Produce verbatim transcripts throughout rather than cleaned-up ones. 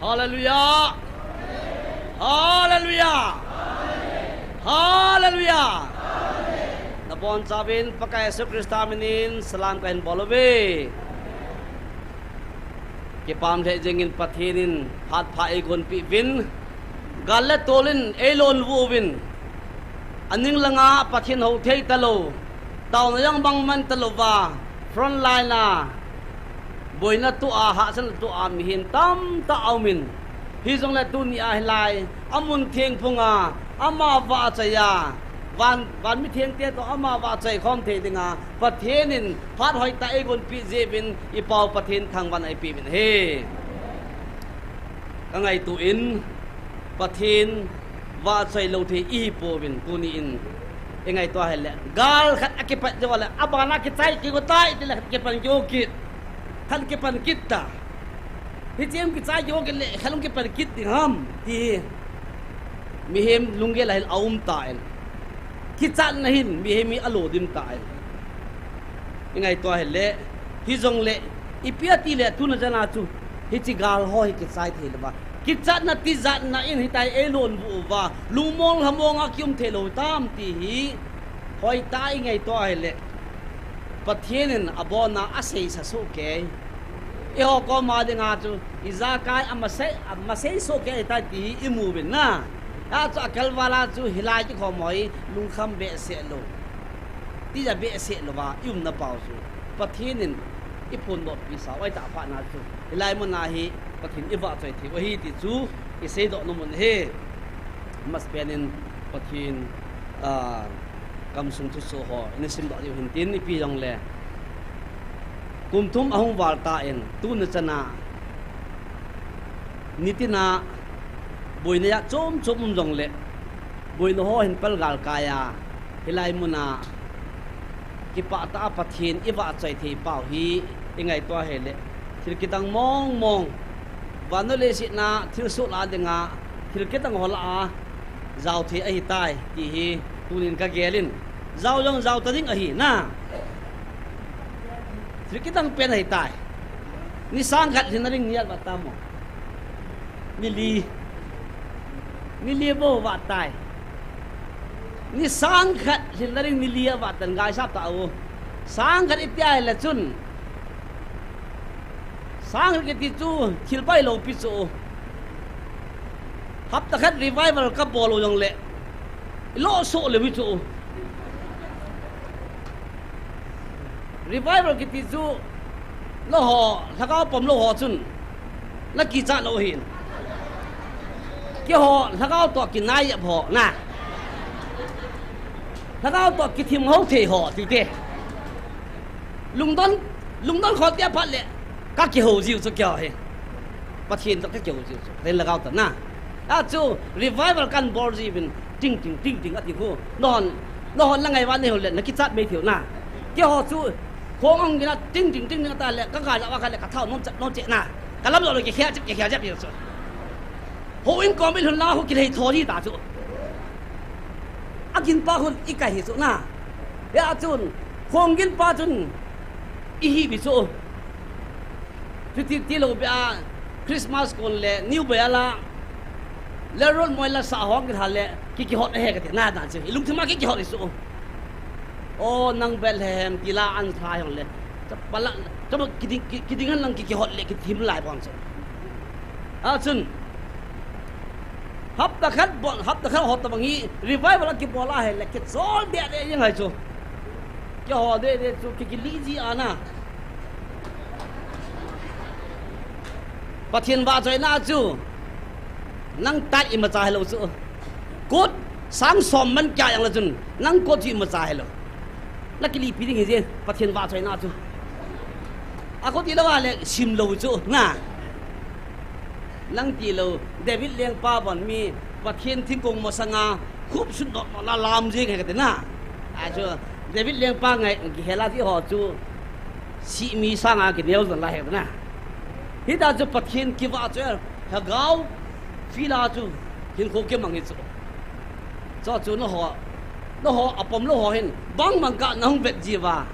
Hallelujah! Hallelujah! Hallelujah! Nabonchauvin Pakai Jesu Christa minin salam kahin bol uve. Kipah lheh jengin Pathen in phat pha eigonpeh uvin, gal le tol in eilonvuh uvin, aning langa Pathen hou thei talou, taona jong bang man talouva, front line a boina toh a, hahsatna toh a mihem tamtah aumin, hijongle tunia hilai amun theng phunga ama vahchoi a, van, van mithengte toh ama vahchoi khom thei dinga Pathen in phat hoitah eigonpeh jeh uvin, ipau Pathen thangvahna eipeuvin ahi. Kangaito in, Pathen vahchoi lou thei ihipouvin, tuni in ingaito ahile, gal khat akipat jou le abana kichai kit utai tile khat kipan jou kit, khat kipan kit ta. Hiche kichai jou kit le khat hung kipan kit ding ham ti hi mihem lunggel a hin aum tan, kichatna hin mihem hi alo dim tan. Ingaito ahile, hijongle ipi atile tuna chana chu hiche gal ho hi kichai thei louva, kichatna tijatna in hitia eilonvuh uva, lungmong lhamonga kium thei lou tam ti hi hoitah a ingaito ahile, Pathen in abona aseisa sohkei. Eiho koma dinga chu ijakai amasei, amasei sohkei ahitai ti hi imu uvin na. Achu akalvala chu hilai kikhom ho hi lungkham behseh lou, tija behseh louva iumna pau chu Pathen in iphondohpi sau ahitah phatna chu hilai muna hi Pathen ivahchoi thei u ahi ti chu iseidoh nom u ahi. Amasapen in Pathen, ah, kamsung thusoh ho ina simdoh diu hintin, ipi jongle kum thum ahung val tan, tuna chana nitina boina jat chom chom um jongle, boina ho hin palgal kai a, hilai muna kipah tah a Pathen ivahchoi thei pau hi ingaito ahile, thil kidang mong mong, vannoi leiset a thilsoh lah a dinga thil kidang ho lah a jao thei ahitai ti hi tunin kagel in, jao jong jao ta ding ahi na. Thil kidang pen ahitai. Ni sang khat lhinna ding ni ijat vah tam o? Ni li. Ni li bou vah tai. Ni sang khat lhinna ding ni li avah tan, ngaisap tau. Sang khat iti ahile chun, sang khat kiti chu thil bailou pi chu. Hapta khat revival kabol u jongle ilosoh leu hi chu. Revival kiti chu, nangho lhagao pom lou ho chun nakichat lou ahin. Keiho lhagao toh kinai jep ho na, lhagao toh kithim hou thei ho tite, lungdon, lungdon khol tia phat le kakihou jiu chu keiho hi. Pathen toh kakihou jiu chu Pathen lhagao toh na. Achu revival kan bol jiuvin, ting ting ting ting ati khu, nangho, nangho na ngai uva neihou le nakichat mai thei u na. Keiho chu khong ahung gin a ting ting ting ting ata le kaga lah uva kha le kathao nom chet nom chet na, kalamjou le kikhel jep kikhel jep jiu chu. Houin kom ilhun lang khu kilhei tho ji ta chu. Agin pa khun ikai hi chu na. Hia chun khong gin pa chun ihi bi chu. Chuti tilou beh a Christmas kon le New Year la, Lalrol moi la sa hong kilha le ki, kihot ahi kati na dan chu, ilungthim a ki, kihot isu. O nang Bethlehem ti la an tha hong le, chapa la, chapa kiding, ki, kiding han lang ki, kihot le kithim lai bon chu. Achun, hapta khat bon, hapta khat hot tabang hi revival a kibol ahile kichol deh deh jeng ahi chu. Kihot deh deh chu ki, kili ji ana. Pathen vahchoina chu nang tat imacha hilou chu. Kot sang som man kya jong le chun nang kot chu imacha hilou. Nakilipi ding hije Pathen vahchoina chu. Akot ilou a le simlou chu na. Nang tilou David lengpa bon mi Pathen thingkong masanga khup sut notnot la lam jeng ahi kati na. Achu David lengpa ngai kihel a ti ho chu sihmi sanga kineo jong la ahi na. Hita chu Pathen kivahchoi, lhagao field a chu hinkho kimang hi chu. Chu chu nangho, nangho apom lou ho hin bangmang ka nahung vet jiuva.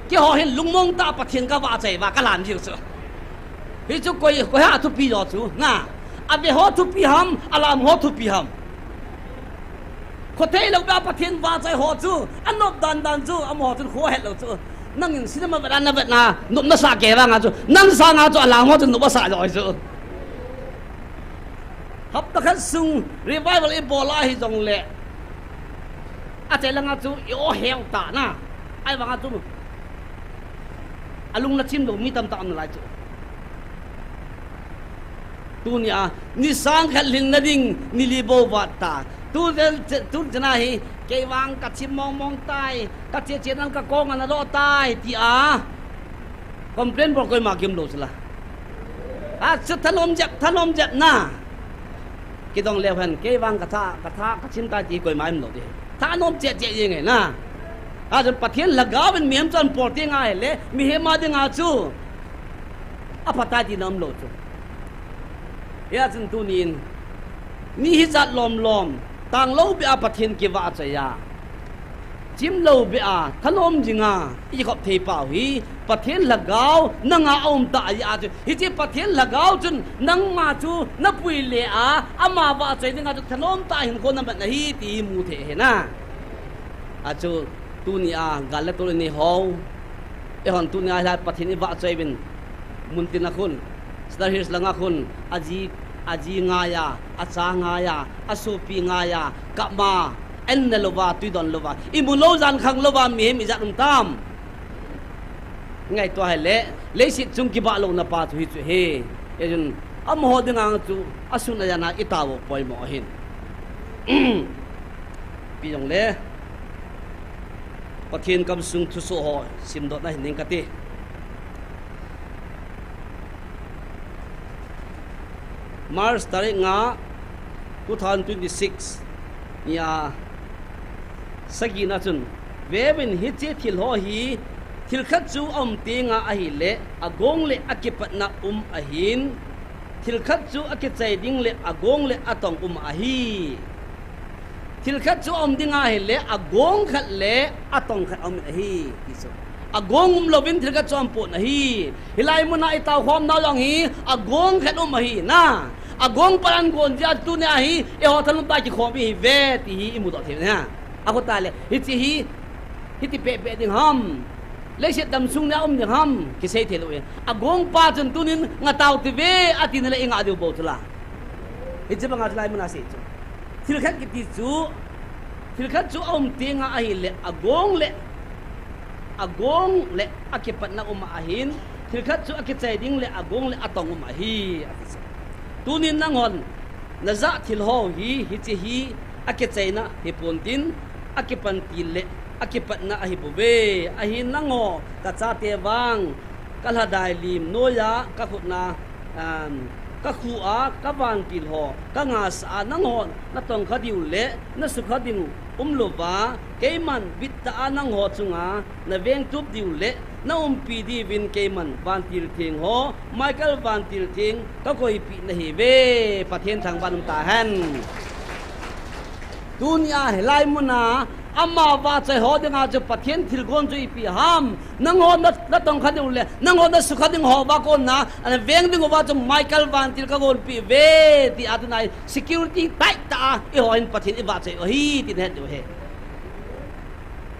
Keiho hin lungmong tah a Pathen kavahchoi uva kalan jiu chu. Hichu koi, koi a thupi jo chu, na. Ave ho thupi ham, alam ho thupi ham. Khothei lou beh a Pathen vahchoi ho chu, anop dan dan chu, amaho chun khohet lou chu. Nangin cinema vet a navet na, nop nasah kei vang a chu, nang sanga chu alam ho chu nop asah jo chu. Hapta khat sung revival ibol a hijongle, ache langa chu i-o heu ta na. Ahivanga chu alung nachim lou mi tamtah um nalai chu. Tunia, ni sang khat lhinna ding, ni li bou vat ta. Tu chen, tu chena hi, kei vang kachim mong mong tai, kache che nan kakong ana lo tai, tia complain bol koima kium lou chu la. Achu thanom jep, thanom jep na. Kidong leu hen, kei vang katha, katha, kachim tai ti koima um lou ding. Thanom cheh cheh jeng e na. Achun Pathen lhagao in mihem chu apol teng ahile, mihem a dinga chu aphatai tina um lou chu. Hijeh chun tunin, ni hijat lom lom, tanglou beh a Pathen kivahchoi a, chim lou beh a, thanom dinga ikhop thei pau hi, Pathen lhagao nanga aum tah jeh a chu, hiche Pathen lhagao chun nangma chu napui le a, ama vahchoi dinga chu thanom tah a hinkho naman ahi ti imu thei ahi na. Achu tunia gal le tol inei ho, eihon tunia hilai Pathen ivahchoi uvin, muntin a khun, Cedar Hills langa khun, aji, aji ngaiya, acha ngaiya, asopi ngaiya, kap ma, an ne louva, tui don louva, imu lou jan khang louva mihem ijat um tam? Ngaito ahile, leiset chung kibah louna pa chu hichu ahi. Hijeh chun, amaho dinga chu, asun ajan a itao u poimo ahin. Ipi jongle, Pathen kamsung thusoh ho simdohna hining kati. March tarik nga, two thousand twenty-six nia, sagina chun, veuvin, hiche thil ho hi, thil khat chu aum tenga ahile, agong le akipatna um ahin, thil khat chu akichai ding le agong le atong um ahi. Thil khat chu aum ding ahile, agong khat le atong khat aum ahi, ti chu. Agong um louvin thil khat chu aum pon ahi. Hilai muna itao khom nau jong hi, agong khat um ahi na. Agong pan an gon jeh a tunia hi, eiho thanom tah a kikhom ihiuve, ti hi imudoh thei u ahi. Akhu tale, hiche hi, hiti pehpeh ding ham, leiset damsung nia um ding ham, kisei thei lou e. Agong pa chun tunin ngah tau tive, atina le ingah diu bou chu la. Hiche banga chu hilai muna sei chu. Thil khat kiti chu, thil khat chu aum tenga ahile, agong le, agong le akipatna um ahin, thil khat chu akichai ding le agong le atong um ahi, ati chu. Tunin nanghon najah thil ho hi, hiche hi akichaina hipon tin, akipantil le akipatna ahibouve. Ahin nangho, kachate vang, kalhadai lim noiya, kakhutna, um, kakhu a, kavantil ho, kangahsah a, nanghon natongkha diu le nasukha ding umlouva, keiman bittah a nangho chunga navengtup diu le naumpi diuvin keiman vantil theng ho, Michael vantil theng, kakoipeh nahiuve. Pathen thangvah in umtahen. Tunia hilai muna, ama vahchoi ho dinga chu Pathen thilgon chu ipi ham? Nangho na, natongkha diu le nangho nasukha ding ho vah kona, ana veng dinguva chu Michael vantil kagonpeh uve, tia tuna hi security tight tah a eiho hin Pathen ivahchoi u ahi ti nahet diu ahi.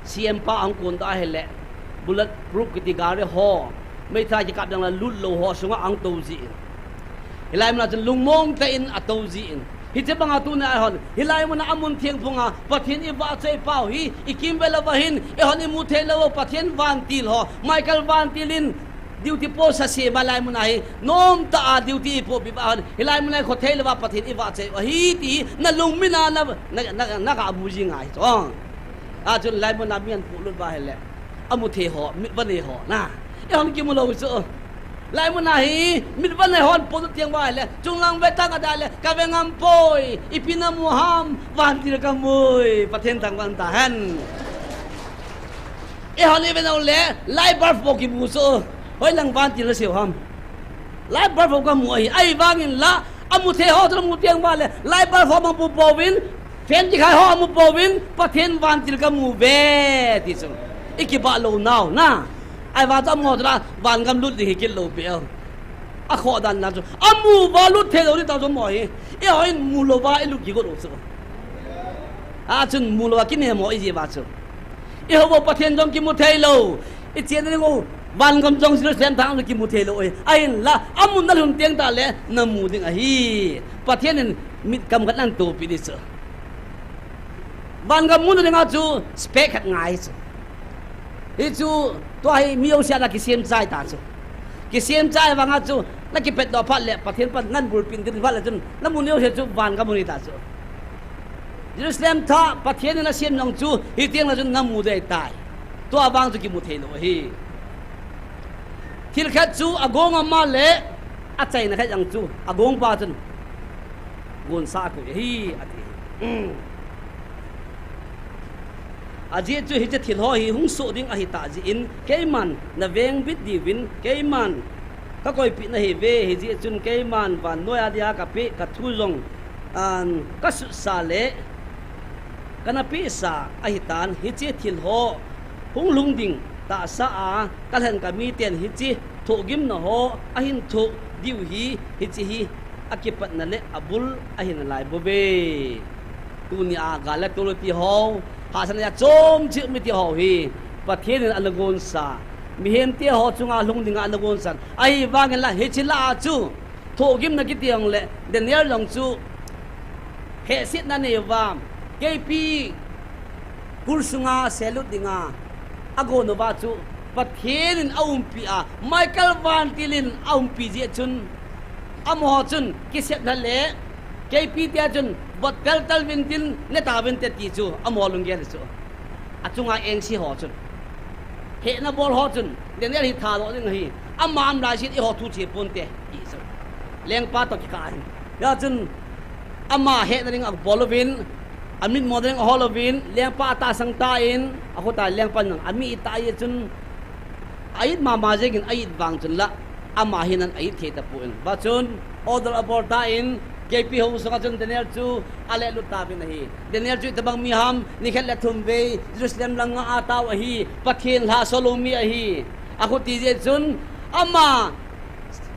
C M pa ahung kondoh ahile, bullet proof kiti gari ho, meithai kikap ding la lut lou ho sunga ahung tou jin, hilai muna chun lungmong tah in atou jin, hiche banga tunia eihon hilai muna amun theng phunga Pathen ivahchoi pau hi ikimvel uva hin eihon imu thei lou u Pathen vantil ho, Michael vantil in duty post asem a hilai muna hi nomtah a duty ipohpi uva hon, hilai muna hi khothei louva Pathen ivahchoi u ahi ti hi nalungmin a na, na, na, nagamu ji ngai chu. Achun hilai muna mi ahin pohlut uva ahile, amu thei ho, mitvah nei ho na, eihon kimu lou chu. Hilai muna hi mitvah nei hon pohlut teng uva ahile, chunglang vetang adai le, kave ngam poi, ipi namu ham? Vantil kamui. Pathen thangvah in umtahen. Eihon ive nau le, light bulb bou kimu chu. Hoilang vantil nasei u ham? Light bulb bou kamu ahi, ahivangin la, amu thei ho chu namu teng uva le, light bulb ho mang pouvin, fan kikhai ho amu pouvin, Pathen vantil kamu uve, ti chu. Ikibah lou nau na. Ahivang chu amaho chu la, van gam lut ding hi kit lou pi o. Akhoh dan dan chu. Amu uva lut thei lou ding tah chu mo hi. Eihon mu louva ilut kigot u chu. Achun mu louva kinemo iji uva chu. Eiho bou Pathen jong kimu thei lou. Ichen ding u vangam jong Jerusalem thah kimu thei lou e. Ahinla, amun nalhun teng tah le, namu ding ahi. Pathen in mit kam khat natohpi ding chu. Vangam muna dinga chu spec khat ngai chu. Hichu, tua hi mi jouse a kisem chai ta chu. Kisem chai vanga chu, nakipet doh phat le, Pathen pan nabulpin ding phat le chun, namu jouse chu vangam mun hita chu. Jerusalem thah, Pathen in asem jong chu, hitiang le chun namu ding ahitai. Tua vang chu kimu thei lou ahi. Thil khat chu agong ama le, achaina khat jong chu, agong pa chun, gonsa akoi ahi, ati. Ajeh chu hiche thil ho hi hung soh ding ahitah jeh in, keiman navengbit diuvin, keiman kakoipeh nahiuve, hijeh chun keiman vannoi a dia kapeh kathu jong, an, kasutsah le, kana pehsa ahitan, hiche thil ho hung lhung ding tahsa a, kalhen kamiten hiche thohgimna ho ahin thoh diu hi, hiche hi akipatna le abul ahi nalai bouve. Tunia gal le tol ti ho, hahsatna a chom cheh mi ti ho hi, Pathen in ana gonsa. Mihemte ho chunga lhung dinga ana gonsa. Ahivangin la, hiche lah a chu, thohgimna kiti jong le, Daniel jong chu, hehsetna anei uva, keipi kul sunga sellut dinga agon uva chu, Pathen in aumpia, Michael vantil in aumpi jeh chun, amaho chun kisepna le, keipi tia chun vot teltel uvin tin, netauvinte ti chu, amaho lunggel chu. Achunga engse ho chun, hehna bol ho chun, Daniel hi thadoh ding ahi, ama um laiseh in eiho thu che ponte, ti chu. Lengpa toh kikah ahin. Hijeh chun, ama hehna ding abol uvin, amit mo ding ahol uvin, lengpa atahsang tan, akhut a lengpan jong amit tah jeh chun, a-it mama jengin a-it vang chun la, ama hin ana it thei tapon. Hijeh chun, order abol tan, keipi hong sunga chun Daniel chu alehlut tauvin ahi. Daniel chu itobang mi ham, nikhat le thum vei, Jerusalem langa atao ahi, Pathen lhasol lou mi ahi. Akhuti jeh chun, ama,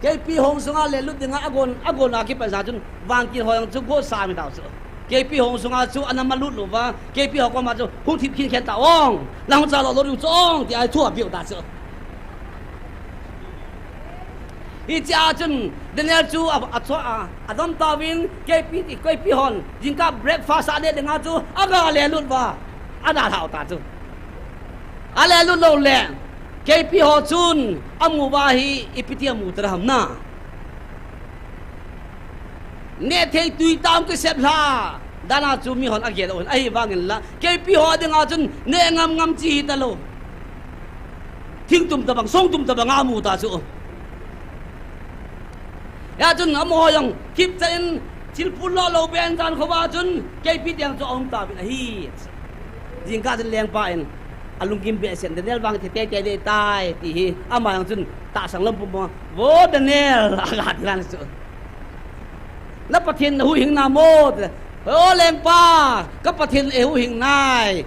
keipi hong sunga lehlut dinga agon, agon a kipat jeh chun, vantil ho jong chu gotsa mi tao chu. Keipi hong sunga chu ana malut louva, keipi ho koma chu hung thip khin khen tao ong. Lang cha lo lo diu chu ong, ti a thu abol ta chu. Hichea chun Daniel chu a, a, a, adom tauvin, keipi, keipi hon jingkah breakfast aneh dinga chu aga lehlut uva, ana lhau ta chu. Alehlut lou le, keipi ho chun amu uva hi ipi ti amu tah ham na. Nehthei tui tam kisep lha. Dan a chu mihon agel un, ahivangin la, keipi ho dinga chun neh ngam ngam chi hita lou. Thing tum tabang, song tum tabang amu ta chu. Hijeh chun amaho jong kipcha in thil pul lo lou pen jan khova chun keipi teng chu aum tauvin ahi. Jingkah chun lengpa in alungkim behseh in, Daniel vang thi teitei ding tai, ti hi. Ama jong chun tahsang lam pum a, "Vo Daniel," aga ti lan chu. "Na Pathen nahuhhing namo?" "O lengpa, ka Pathen eihuhhing nai.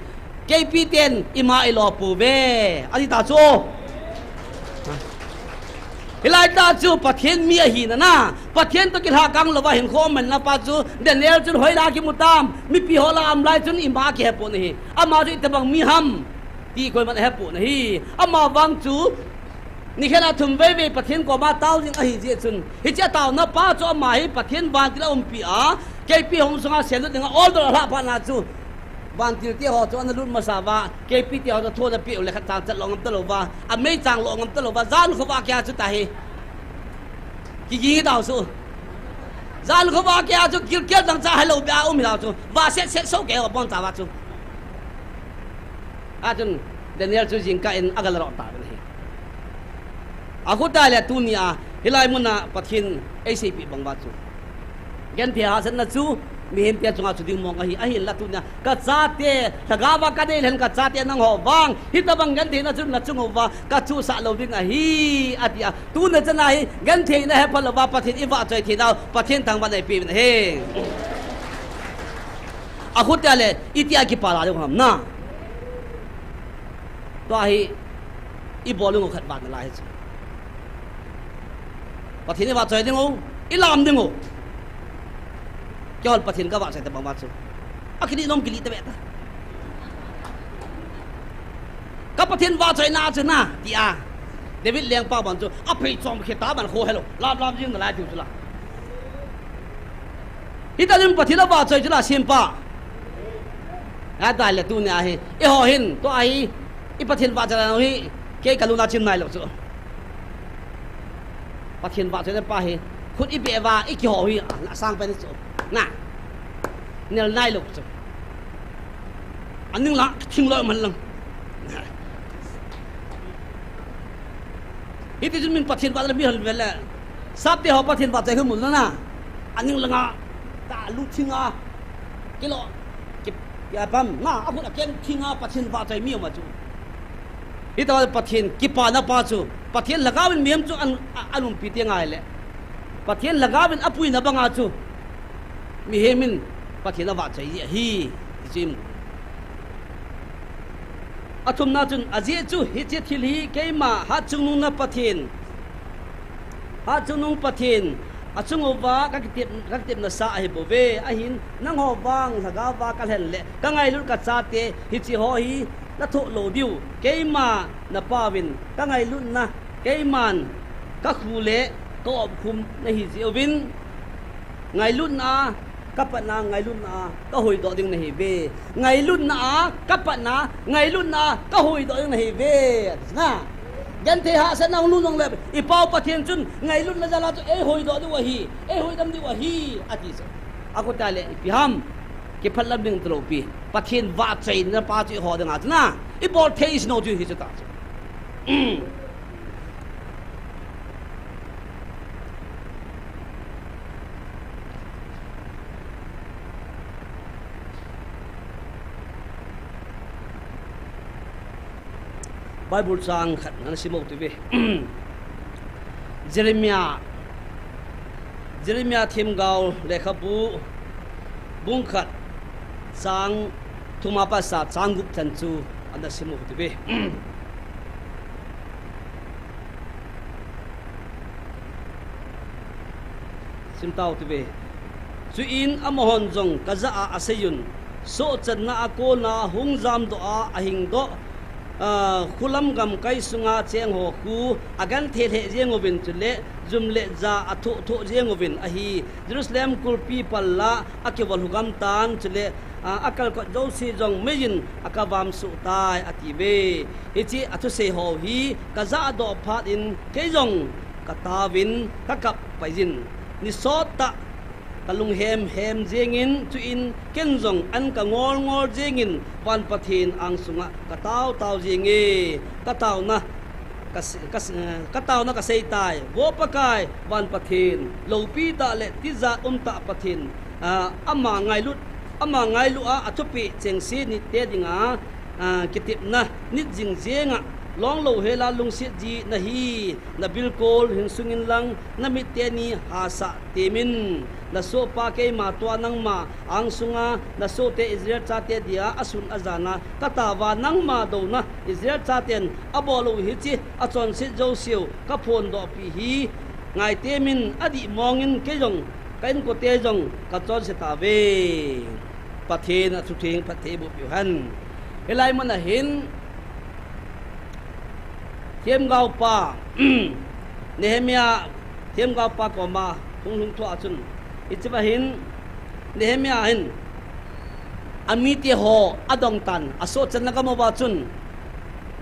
Keipi ten ima ilo pouve," ati ta chu. Hilai tah chu Pathen mi ahina na, Pathen toh kilhakang louva hinkho manna pa chu Daniel chun hoilai a kimu tam, mipi ho lah a um lai chun ima kihe pon ahi. Ama chu itobang mi ham ti koiman ahe pon ahi. Ama vang chu nikhat a thum vei vei Pathen koma tao ding ahi jeh chun, hiche taona pa chu ama hi Pathen vantil a umpi a, keipi hong sunga sellut dinga order alhah phat na chu, vantil te ho chu ana lut masa uva, keipi te ho chu thu ana peh u le khat chang chat lo ngam ta louva, amei chang lo ngam ta louva, jan khova kia chu tahi. Kiging tao chu. Jan khova kia chu kilkel dang cha helou bia um hi tao chu. Va set set so ke ho pon ta uva chu. Achun Daniel chu jingkah in aga la ro tauvin ahi. Akhuti le tunia, hilai muna Pathen eiseipeh bang uva chu, genthei hahsatna chu, mihemte chunga chu ding mong ahi, ahinla tunia, ka chate, lhagao va ka deilhen ka chate nangho vang, hitobang gentheina chu nachung uva, ka chusah lou ding ahi, ati a. Tuni chan a hi, gentheina hepha louva, Pathen ivahchoi theinau, Pathen thangvahna eipeh uvin ahi. Akhuti le, itia kipah la ding ham na. Tua hi, ibol u khat vang nalai hi chu. Pathen i vahchoi ding u, i lam ding u. Keiho Pathen ka vahchoi ta bang vang chu, a kini nom kili ta ve ta. Ka Pathen vahchoina chu na, tia David lengpa bang chu, a phei chom khe ta ban kho helou. Lam lam jing nalai tiu chu la. Hita jin Pathen a vahchoi chu la, sempa. Ahitai le tuni a hi, eiho hin, tua hi, i Pathen vahchoina hi, kei ka lung a chim nailou chu. Pathen vahchoina pa hi, khut i beh uva, i kihou hi, a, la sang pen chu. Na. Nel nailou chu. Aning la, thing lou man lang. Hiti chun min Pathen vahchoi mi hal vele. Sapte ho Pathen vahchoi hi mun na. Aning langa, ta lu thing a. Kilo, ki, ya bam, na, a khut a ken thing a Pathen vahchoi mi um a chu. Hita Pathen kipana pa chu, Pathen lhagao in mihem chu an, a, a umpi ti ngai le. Pathen lhagao in a puina banga chu, mihem in Pathen a vahchoi ji ahi, ti chu i mu. A thumna chun, ajeh chu hiche thil hi keima Hatchungnung na Pathen, Hatchungnung Pathen, achung uva ka kitep, ka kitepna sa ahi bouve, ahin nangho vang lhagao va ka lhen le ka ngailut ka chate hiche ho hi na thoh lou diu, keima na pauvin ka ngailutna, keiman ka khu le ka opkhum na hi jeh uvin, ngailutna a ka patna, ngailutna a ka huhdoh ding na hi ve. Ngailutna a ka patna, ngailutna a ka huhdoh ding na hi ve. Ati na. Genthei hahsatna hung lhung jongle, i Pau Pathen chun ngailutna jal a chu ei huhdoh diu ahi, ei huhdam diu ahi, ati chu. A koi ta le ipi ham, kiphatlam ding talou pi. Pathen vahchoina pa chu eiho dinga chu na, i bol thei i si nau chu hichu ta chu. Bible chang khat ana sim u hite uve. Jeremiah, Jeremiah themgao lekhabu, bung khat, chang thum a pat a chang gup chan chu ana sim u hite uve. Sim tau hite uve. Chuin amahon jong ka jah a asei un, sohchatna a kona hung jamdoh a ahingdoh, ah, khulam gamkai sunga cheng ho khu agenthei lheh jeng uvin chule jum le ja athoh thoh jeng uvin ahi. Jerusalem kulpi pal la akivol lhugam tan chule, ah, akalkot jouse jong mei in akavamsoh tai, ati uve. Hiche athusei ho hi kajah doh phat in kei jong kataovin kakap pai jin. Ni sot tah kalung hemhem jengin, chuin ken jong an kangol ngol jengin, van Pathen angsunga katao tao jenge. Kataona, kas-, kas-, eh, kataona kasei tai. Vo Pakai, van Pathen, loupi tah le tijat um tah Pathen, ah, ama ngailut, ama ngailu a athupeh chengse nit te dinga, ah, kitepna nit jing jenga, long lou hela lungset ji nahi, nabilkol hin sungin lang, namit teni hahsat temin. Nasohpa keima tua nangma angsunga, nasohte Israel chate dia asun ajana kataova nangma douna Israel chaten abol u hiche achonset jouseu kaphondoh pi hi ngaitemin, adih mongin kei jong ka inkote jong kachonse tauve. Pathen athutheng phatthei boh piu hen. Hilai mun ahin, themgaopa, Nehemiah themgaopa koma hung lhung thua chun, hichea hin, Nehemiah hin, amite ho adong tan, asohchanna gam uva chun,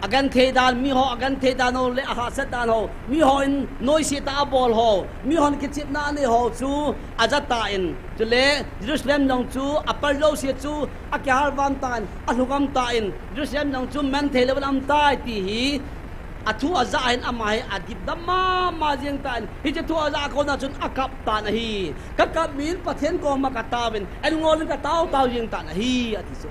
agenthei dan, miho agenthei dan ho le ahahsat dan ho, mihon noise tah a abol ho, mihon kichepna anei ho chu aja tan, chule Jerusalem jong chu apal jouse chu akihal vam tan, alhugam tan, Jerusalem jong chu man thei lou in aum tai ti hi, athu ajah hin ama hi adipdam mama jeng tan, hiche thu ajah a kona chun akap tan ahi. Kakap min Pathen koma kataovin, an ngolin katao tao jeng tan ahi, ati chu.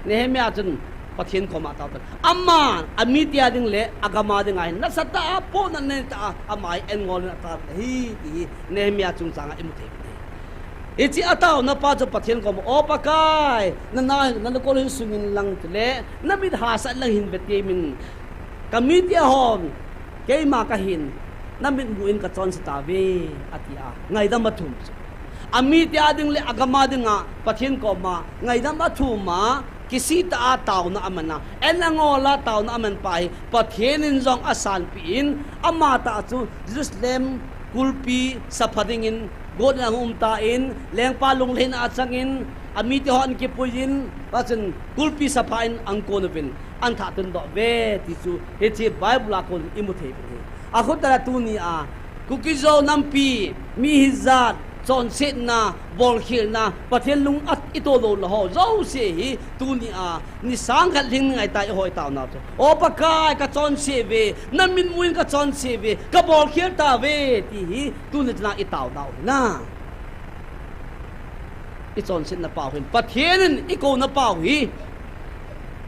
Nehemiah chun Pathen koma atao tan. Ama, amite a ding le agam a dinga hin nasatah a, pohnat neitah a, ama hi an ngolin atao tan ahi, ti hi Nehemiah chungchanga imu thei u ahi. Hiche ataona pa chu Pathen koma, O Pakai, nana, nanakol hin sungin lang chule namit hahsat lang hin vetemin. Kamite hon keima kahin, na mitmu in ka chonse tauve, ati a, ngaidam a thum chu. A mite a ding le a gam a dinga Pathen koma ngaidam a thum a, kisih tah a taona a man a, en a ngol a taona a man pa hi Pathen in jong a sanpeh in, ama tah chu Jerusalem kulpi sapha dingin got in a hung um tan, lengpa lunglhaina a chang in, a mite ho ana kipui in, tua chun kulpi sapha in ana kon uvin, ana thah tun doh uve ti chu hiche Bible a kon i mu thei uvin ahi. A khut a tuni a Kuki Zo nampi, mi hijat, chonsetna, bolkhelna, Pathen lung a i to lou na ho jouse hi tuni a ni sang khat lhing ngai ta i hoi taona chu. O Pakai, ka chonse uve, na mitmu in ka chonse uve, ka bolkhel tauve, ti hi tuni chana i taona u hi na. I chonsetna pau hin, Pathen in i kouna pau hi,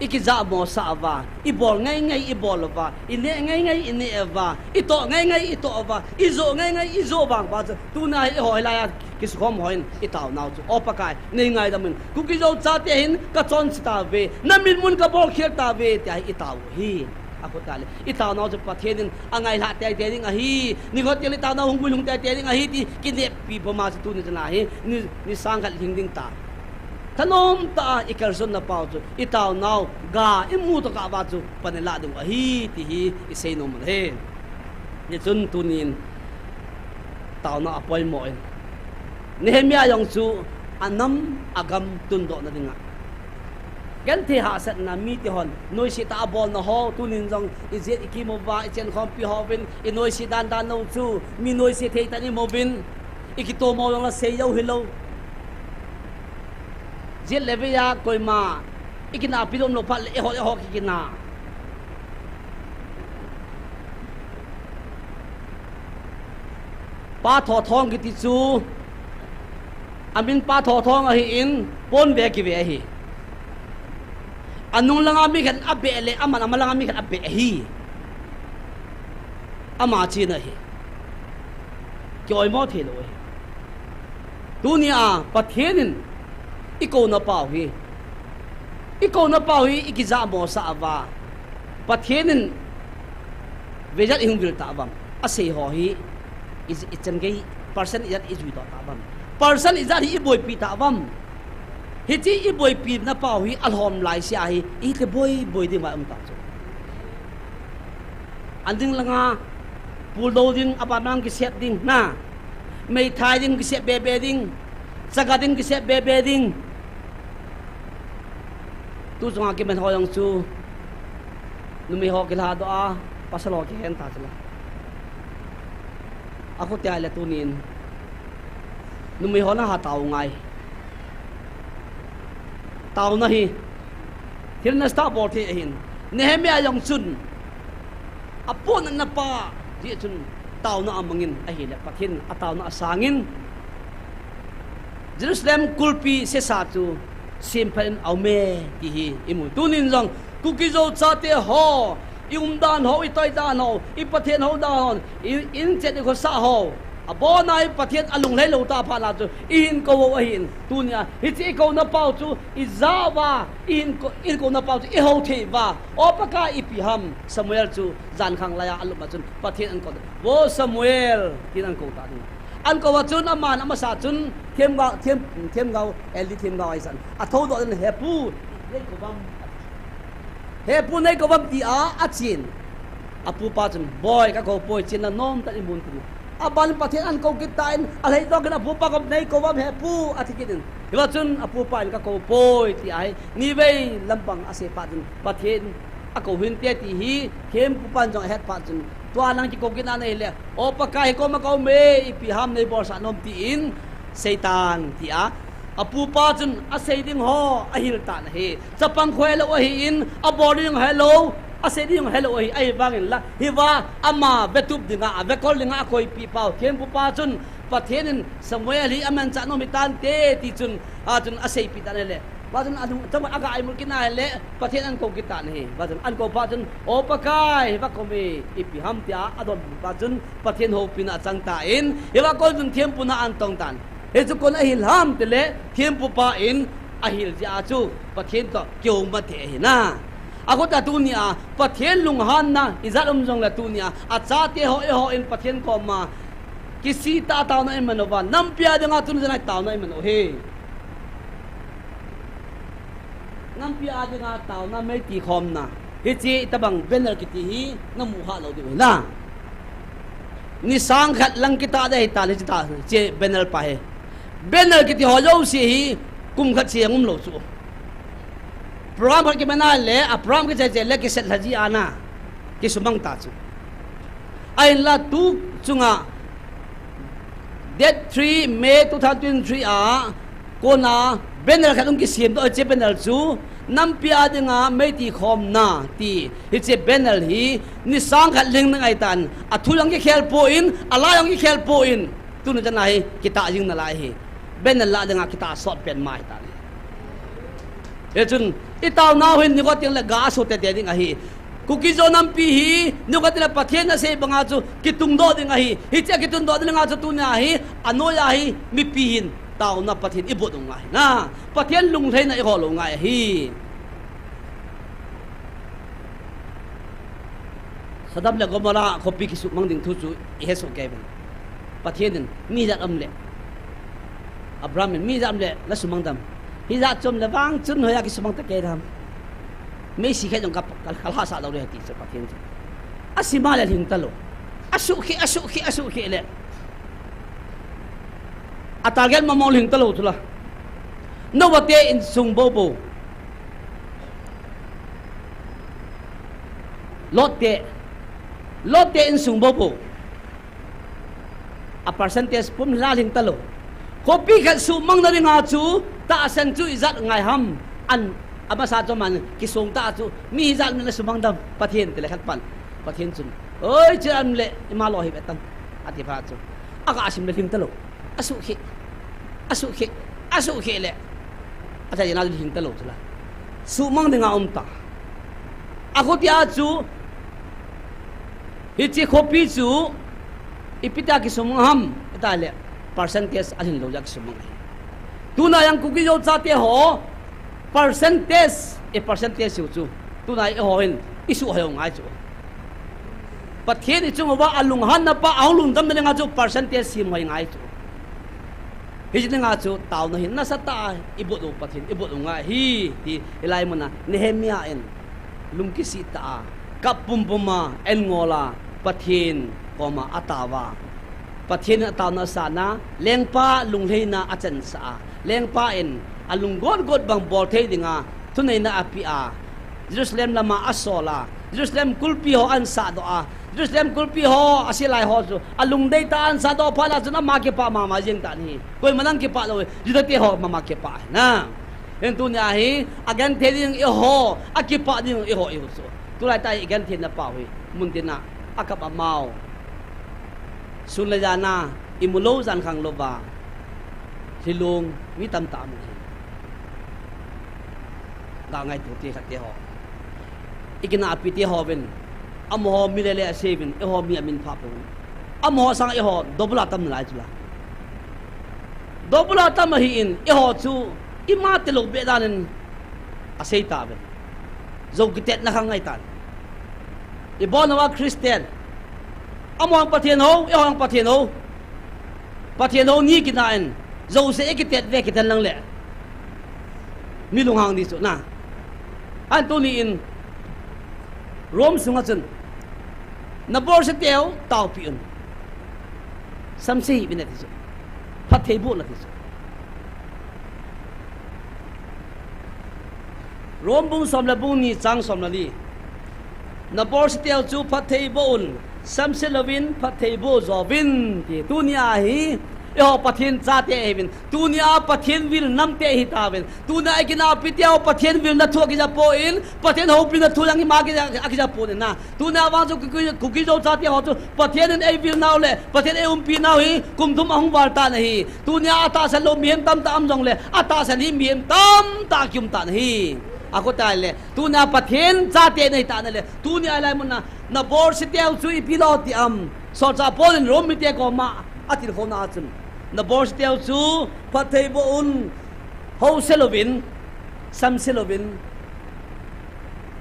i kijahmo sah uva, i bol ngai ngai i bol uva, i neh ngai ngai i neh uva, i toh ngai ngai i toh uva, i joh ngai ngai i joh vang uva chu, tuna hi i hoi lai a kisukhom ho in i taonau chu. O Pakai, nei ngaidam in, Kuki Zo chate hin ka chonse tauve, na mitmun ka bolkhel tauve, tia hi i tao u hi. A khut a le, i taonau chu Pathen in a ngailhah teitei ding ahi, nikho teng le i taonau hung guilhung teitei ding ahi, ti kineppi puma chu tuni chana hi, ni, ni sang khat lhing ding ta. Thanom tah a i kalsonna pau chu, i taonau, ga i mu tokah uva chu, pan i lah ding u ahi, ti hi i seinom u ahi. Hichun tunin, taona a poimo in, Nehemiah jong chu a nam a gam tundohna dinga, genthei hahsatna mite hon noise tah a bolna ho, tunin jong i jet i kimu uva, i chenkhompi hovin, i noise dandan u chu, mi noise thei tah in i mu uvin, i kitomo jong la sei jou hilou. Jet le vei a koima i kinahpi lou um lou phat le, eiho le eiho kikina. Pa Thothong kiti chu, amin Pa Thothong ahin, pon ve kive ahi. Anung langa mi khat in abeh le, aman ama langa mi khat in abeh ahi. Ama chena ahi. Kioimo theilou ahi. Tunia Pathen in i kouna pau hi, i kouna pau hi i kijahmo sah uva, Pathen in veijat i hung vil tauvam, asei ho hi i, i chan gei, percent ijat i juidoh tauvam, percent ijat hi i boipi tauvam. Hiche i boipina pau hi alhom laisea hi i kiboi boi ding vai um ta chu. An ding langa, puldou ding, aban mang kisep ding, na. Meithai ding, kisep bebe ding. Chaga ding, kisep bebe ding. Tu chunga kiman ho jong chu, numei ho kilhadoh a, pasal ho kihen ta chu la. A khutia le tunin, numei ho na ha tao ngai. Taona hi, thil nasatah bol thei ahin. Nehemiah jong chun, apohnatna pa, ti chun, taona amangin ahile, Pathen a taona asangin, Jerusalem kulpi sesa chu semphat in aume, ti hi i mu. Tunin jong, Kuki Zo chate ho, i umdan ho, i toidan ho, i Pathen houdan ho, i, i inchet i khosah ho, abona hi Pathen alunglhai lou tah phat na chu, i hin kou u ahin, tunia, hiche i kouna pau chu, i jah uva, i hin kou, i kouna pau chu, i hou thei uva, O Pakai ipi ham, Samuel chu, jankhang laiya alupna chun, Pathen ahin kou, Vo Samuel, tin ahin kou ta ding. Ahin kou a chun, aman amasa chun, themgao, them, themgao, Eli themgao ahi san. Athoudoh in, He pu, nei kou vam. He pu, nei kou vam tia, achen. Apupa chun, Boi, ka kou poi, chenna nomtah in mun tin. Aban Pathen ahin kou kit tan, alhai toh kin apupa kom, Nei kou vam, He pu, ati kit in. Hiva chun, apupa in, Ka kou poi, ti ahi. Nivei lampang asei phat chun, Pathen akou hinte ti hi, thempupan jong ahet phat chun, Tua nang kikou kit na ahile, O Pakai, hi koma ka um e, ipi ham nei bolsah nom, tin seitan, tia apupa chun asei ding ho ahil tan ahi. Chapang khu helou ahin, abol ding helou, asei ding helou ahi, ahivangin la, hiva ama vetup dinga, avekol dinga akoipeh pau thempupa chun, Pathen in Samuel hi amanchah nom hitante, ti chun, a chun aseipeh tan ahile. Hiva chun adung, chapang aga imut kit na ahile, Pathen ahin kou kit tan ahi. Hiva chun ahin kou phat chun, O Pakai, hiva kome, ipi ham tia adonbut phat chun, Pathen houpina achang tan, hiva kon chun thempuna ahin tong tan. Hichu kon ahil ham tile, thempupa in ahil jeh a chu, Pathen toh kiuma thei ahi na. Akhuta tunia Pathen lunghanna ijat um jongle tunia achate ho, eiho in Pathen koma kisih tah a taona iman uva, nampi a dinga tuni jana taona iman u hi. Nampi a dinga taona meiti khomna. Hiche itobang banner kiti hi namu kha lou diu hi na. Ni sang khat lang kitah ding ahitan hiche ta, hiche banner pa hi. Banner kiti ho jouse hi kum khat seh jong um lou chu. Program khat kiman a le, a program kichai chai le, kiset lha ji ana, kisumang ta chu. Ahinla tu chunga, date three May two thousand twenty-three a, kona banner khat hung kisem doh, hiche banner chu, nampi a dinga meiti khomna ti, hiche banner hi, ni sang khat lhing ding ahitan, athu jong kikhel poi, ala jong kikhel poi, tuni jana hi, kitah jing nalai hi. Banner la dinga kitah sot pen ma ahitan. Hichun, itaonau hin nikho teng le ga aso tete ding ahi. Kuki-Zo nampi hi, nikho teng le Pathen asei banga chu kitungdoh ding ahi. Hiche kitungdoh ding a chu tunia hi, anoiya hi, mipi hin, taona Pathen ibot u ngai na. Pathen lunglhaina iho lou ngai ahi. Sodom le Gomorrah khopi kisuhmang ding thu chu ihesoh kei uvin. Pathen in mi ijat um le, Abraham in mi ijat um le nasumang dam. Hijat chu um le vang chun hoiya kisumang ta kei dam. Meisi khat jong ka, ka, kalhahsah lou ding ahi ti chu Pathen chu. Asima le lhing talou. Asuhkheh, asuhkheh, asuhkheh le. A target mama lhing talou chu la. Noah te insung boubou. Lot te, Lot te insung boubou. A percentage pum la lhing talou. Khopi khat suhmang na dinga chu tahsan chu ijat ngai ham. An, amasa chu man kisong ta chu mi ijat um le nasumang dam Pathen ti le khat pan. Pathen chun, oi, hiche um le ima lo hi ve tan, ati phat chu. Aga sim le lhing talou. Asuhkheh, asuhkheh, asuhkheh le. Acha jena lhing talou chu la. Suhmang dinga um ta. Akhutia chu, hiche khopi chu, ipi tia kisumang ham, ita le, percentage alhin lou jeh a kisumang ahi. Tuna jong Kuki-Zo chate ho, percentage, e percentage chu chu. Tuna eiho hin, isuh hoi u ngai chu. Pathen ichung uva alunghanna pa, ahung lungdamna dinga chu percentage sim hoi ngai chu. Hiche dinga chu taona hin nasatah a ibot u Pathen, ibot u ngai ahi, ti hilai muna Nehemiah in lungkisih tah a, kap pumpum a, en ngol a, Pathen koma atao a. Pathen in ataona asah na, lengpa lunglhaina achansah a. Lengpa in alung gotgot bang bol thei dinga, thuneina apeh a. Jerusalem lama asol a. Jerusalem kulpi ho ahin sahdoh a. Jerusalem kulpi ho, asilai ho chu, alungdei tah a ahin sahdoh phat a chun ama kipah mama jeng tan ahi. Koima dang kipah lou, Juda te ho mama kipah ahi na. Hin tunia hi, agenthei ding eiho, akipah ding eiho ihiu chu. Tulai tah hi igentheina pau hi, muntina, akap amau. Sun le jan a, imu lou jan khang louva. Lhilung, mi tamtah amu hi. Ga ngaito te khat te ho. Ikinahpi te hovin. Amaho mi lele asei uvin, eiho mi amin pha pouvin. Amaho sang eiho, double a tam nalai chu la. Double a tam ahin, eiho chu, ima tilou beh dan in, asei tauvin. Jou kitetna khang ngai tan. Ibon uva Christian. Amaho Pathen hou, eiho Pathen hou. Pathen hou ni kina in, jouse ikitet ve kiten lang le. Mi lunghang di chu na. An tuni in, Rome sunga chun, nabol se teu, taopi un. Samse hih uvin ati chu. Phatthei boh un ati chu. Rome bung som le bung ni chang som le li. Nabol se teu chu phatthei boh un, samse louvin phatthei boh jo uvin ti. Tunia hi, eiho Pathen chate ihiuvin. Tunia Pathen vil namte ihi tauvin. Tunia ikinahpi teu Pathen vilna thu akija poi, Pathen houpina thu jong ima akija, akija poi na. Tunia vang chu Kuki, Kuki-Zo chate ho chu Pathen in eivil nau le Pathen eiumpi nau hi kum thum ahung val tan ahi. Tunia atahsan lou mihem tamtah um jongle, atahsan hi mihem tamtah kium tan ahi. Akhuta le, tunia Pathen chate nahi tan le, tunia lai muna, nabol se teu chu ipi lo ti am. Solchah Paul in Rome mite koma atilkhouna a chun, nabol se teu chu phatthei boh un, house louvin, samse louvin,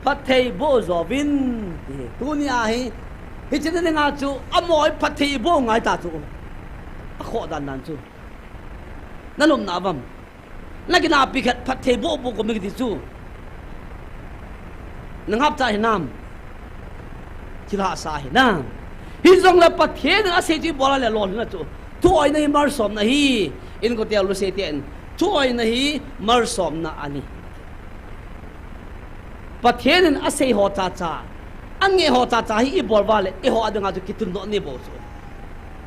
phattheiboh jouvin, ti hi. Tuni a hi, hiche dinga chu, amaho hi phattheiboh ngai ta chu. Akhoh dan dan chu. Nalomna uvam. Nakinahpi khat phattheiboh boh kome kiti chu. Nangapcha hinam. Thilhahsa hinam. Hijongle Pathen in asei chu ibol a le lolhinna chu. Thuoina hi malsomna ahi. Inkote ulu seiten. Thuoina hi malsomna ahi. Pathen in asei ho chacha, angeh ho chacha hi ibol uva le, eiho a dinga chu kitundoh nei bou chu.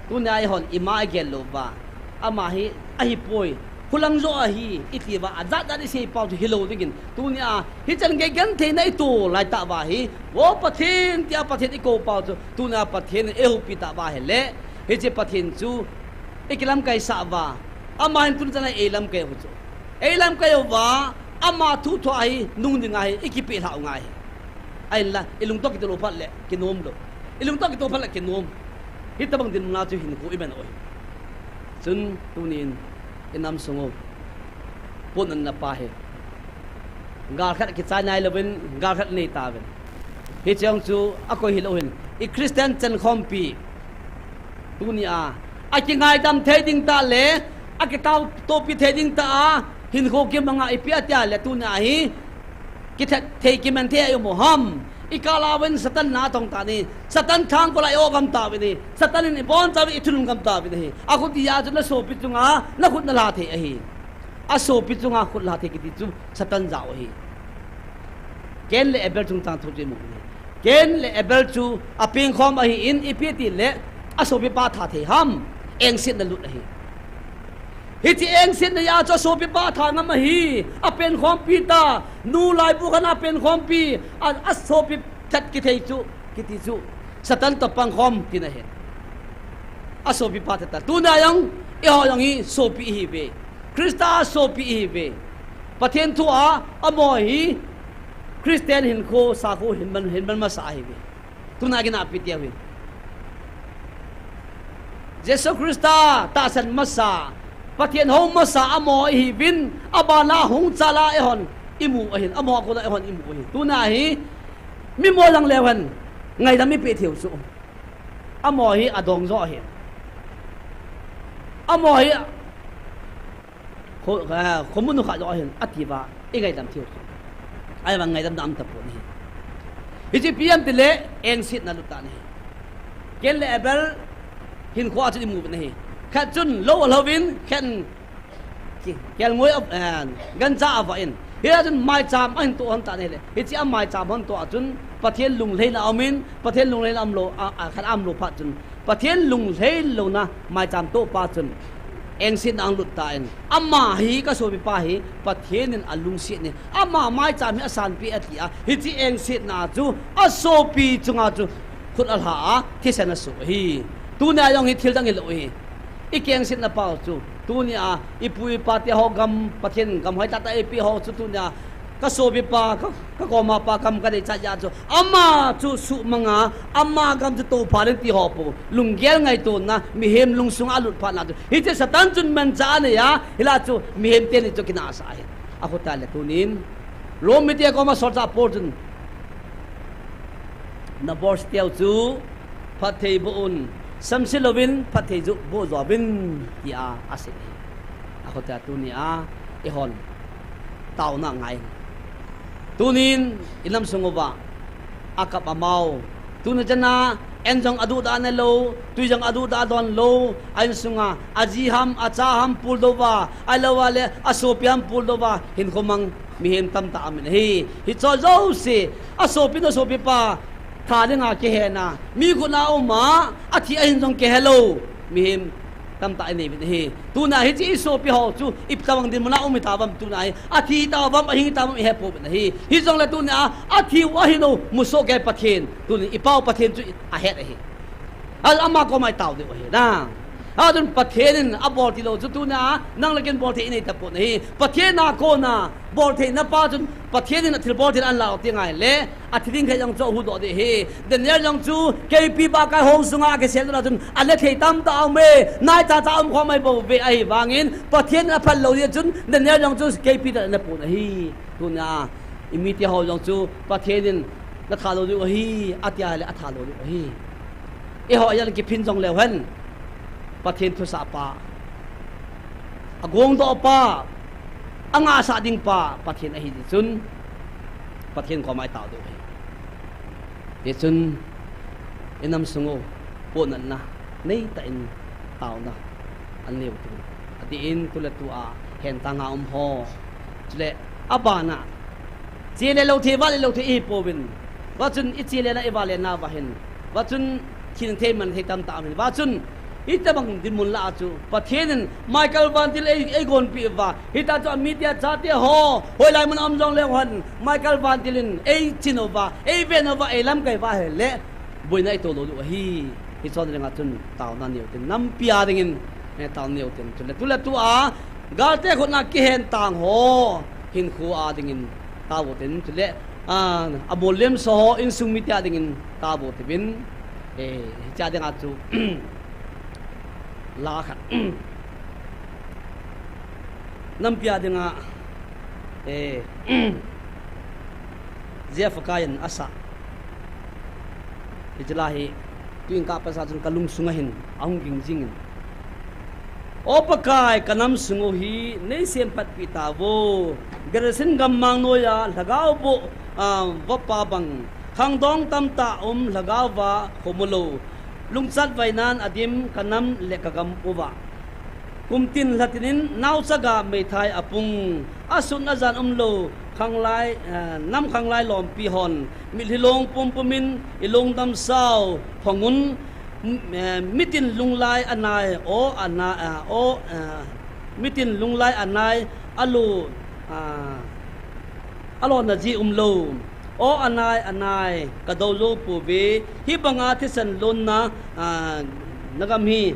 Tunia eihon ima igel lou uva, ama hi ahipoi, khulang joh ahi, iti uva, ajat jat isei pau chu hilou dingin. Tunia, hichan gei gentheina ito laitah uva hi, O Pathen, tia Pathen ikou pau chu. Tunia Pathen in eihuhpi tah uva ahile, hiche Pathen chu ikilamkai sah uva, ama hin tunichan a eilamkai u chu. Eilamkai uva, ama thu thua hi, nung dinga hi, ikipehlhah u ngai hi. Ahinla, ilungtoh kitoh lou phat le, kinom lou. Ilungtoh kitoh phat le, kinom. Hitobang dinmun a chu hinkho iman u ahi. Chun, tunin, inam sung u. Pon anna pa hi. Gal khat kichai nailouvin, gal khat nei tauvin. Hiche jong chu, akoi hilou hin. I Christian chenkhompi. Tunia, akingaidam thei ding tah le, akitao topi thei ding tah a, hinkho kimanga ipi atia le tunia hi, kithat thei kiman thei a i um u ham. Ikah uvin Satan natong tan ahi, Satan thangkol a i-o gam tauvin ahi, Satan in ibonchauvin ithunun gam tauvin ahi. Akhut dia chu nasopi chunga, nakhut nalha thei ahi. Asopi chunga khut lha thei kiti chu, Satan jao ahi. Cain le Abel chungchang thu chu imu uve. Cain le Abel chu apengkhom ahin, ipi tile asopipa tha thei ham, engsetna lut ahi. Hiche engsetna a chu asopipa tha ngam ahi, apengkhompi ta, nu laibu khat a pengkhompi, a, asopi that kithei chu, kiti chu, Satan toh pengkhom tina ahi. Asopipa tha ta. Tunia jong, eiho jong hi sopi ihiuve. Christa sopi ihiuve. Pathen thu a, amaho hi Christian hinkho, sakho hin man, hin man masa ahiuve. Tuna kinahpi tia hi. Jesu Christa tahsan masa, Pathen hou masa amaho ihiuvin, abana hung chala eihon imu ahin, amaho a kona eihon imu ahin. Tuna hi, mi mo lang leu hen, ngaidam ipeh theiu chu. Amaho hi adong jo ahi. Amaho hi kho, eh, khomun u kha jo ahin, atiuva, ingaidam theiu chu. Ahivang ngaidamna um tapon ahi. Hiche ipi ham tile, engsetna lut tan ahi. Cain le Abel hinkho a chun imu uvin ahi. Khat chun lou alhouvin, khat in Ki, kelngoi a, eh, gancha avah in. Hia chun maicham ahin toh hon tan ahile. Hiche amaicham hon toh a chun, Pathen lunglhaina aumin, Pathen lunglhaina umlou, a, a, khat a umlou phat chun. Pathen lunglhai louna maicham toh pa chun. Engsetna ahung lut tan. Ama hi kasopipa hi, Pathen in alungset ahi. Ama maicham hi asanpeh ati a. Hiche engsetna chu, asopi chunga chu. Khut alha a, thisan asoh ahi. Tunia jong hi thil dang hilou ahi. Ikengsetna pau chu, tunia, ipu ipa te ho gam, Pathen gam hoitah tah eipeh ho chu tunia, kasopipa, ka, kakoma pa gam kadeichat jeh a chu, ama chu suhmanga, ama gam chu toupha ding ti ho pou, lunggel ngaitona, mihem lungsunga alut phatna chu. Hiche Satan chun manchah anei a, hilai chu, mihem teni chu kinahsah ahi. Akhut a le tunin, Rom mite koma solchah Paul chun, Nabol seteu chu phatthei boh un, samse louvin phatthei chu boh jouvin, tia asei. Akhut a tunia, eihon taona ngai. Tunin, inam sung uva, akap amau. Tuni chana, an jong aduhdah nalou, tui jong aduhdah donlou, a insunga, aji ham, acha ham, puldouva, ahilouva le, asopi ham, puldouva, hinkho mang. Mihem tamtah aumin ahi. Hiche jouse, asopi nasopipa, tha dinga kihena, mi khut a uma, athi ahin jong kihelou. Mihem tamtah inei uvin ahi. Tuna hiche isopi ho chu, itobang dinmun a um itauvam tuna hi. Athi tauvam, ahing tauvam ihepouvin ahi. Hijongle tuna, athiu ahingu, musoh kei Pathen. Tuni ipau Pathen chu ahet ahi. Al ama koma itao diu ahi na. Adun Pathen in abol tilou chu tuna, nang le ken bolthei inei tapon ahi. Pathen a kona, boltheina pa chun, Pathen in athilbol thei anlah u ti ngai le, athi ding khat jong chu ahuhdoh ding ahi. Daniel jong chu, keipi ba kai hong sunga akisel na chun, ale thei tamtah aume, naicha cha um khom mai bouve ahivangin, Pathen in aphal lou jeh chun, Daniel jong chu, keipi tah in apon ahi. Tuna, I mite ho jong chu Pathen in na thalou diu ahi, ati a le athalou diu ahi. Eiho a jal kiphin jong leu hen, Pathen thusah pa, agongdoh pa, angahsah ding pa Pathen ahi jeh chun, Pathen koma i tao diu ahi. Hichun, i nam sung u, pohnatna neitah in taona anei u tin, atin, tu le tu a hentang a um ho. Chule, abana, che le lou thei, vale lou thei ihi pouvin. Vachun, i che le na, i vale na va hin. Vachun, thin thei man thei tamtah um hin. Vachun, hitobang dinmun lah a chu Pathen in Michael Vantil ei, ei gonpeh uva, hitia chu a mite a chate ho hoilai mun a um jong leu hen, Michael Vantil in ei chin uva, ei ven uva, ei lamkai uva ahile, boina i tolou diu ahi. Hiche dinga chun taona neiu tin, nampi a dingin, eh, taona neiu tin. Chule, tu le tu a, galte khut a kihentang ho hinkho a dingin tao tin. Chule, a, amol liamsa ho insung mite a dingin tao tivin. Eh, hiche dinga chu, la khat. Nampi a dinga, eh, Jeff Kain asa. Hiche la hi, tuin kapasa chun kalung sunga hin ahung ging jingin. O Pakai, ka nam sung u hi nei semphatpi tauvo. Gerisim gammang noiya lhagao boh, ah, vapa bang, khangdong tamtah um lhagao va khomu lou, lungchat vainan adim ka nam le ka gam uva. Kum tin lha tin in naochaga meithai apung, asun ajan umlou, khanglai, eh, nam khanglai lompi hon, mitlhi long pumpum in i lungdam sao phong un, m-, eh, mitin lunglai anai, o ana, eh, o, eh, mitin lunglai anai, alu, ah, alona ji umlou. O anai, anai, ka dou jou pouve, hibanga thisan lonna, ah, na gam hi.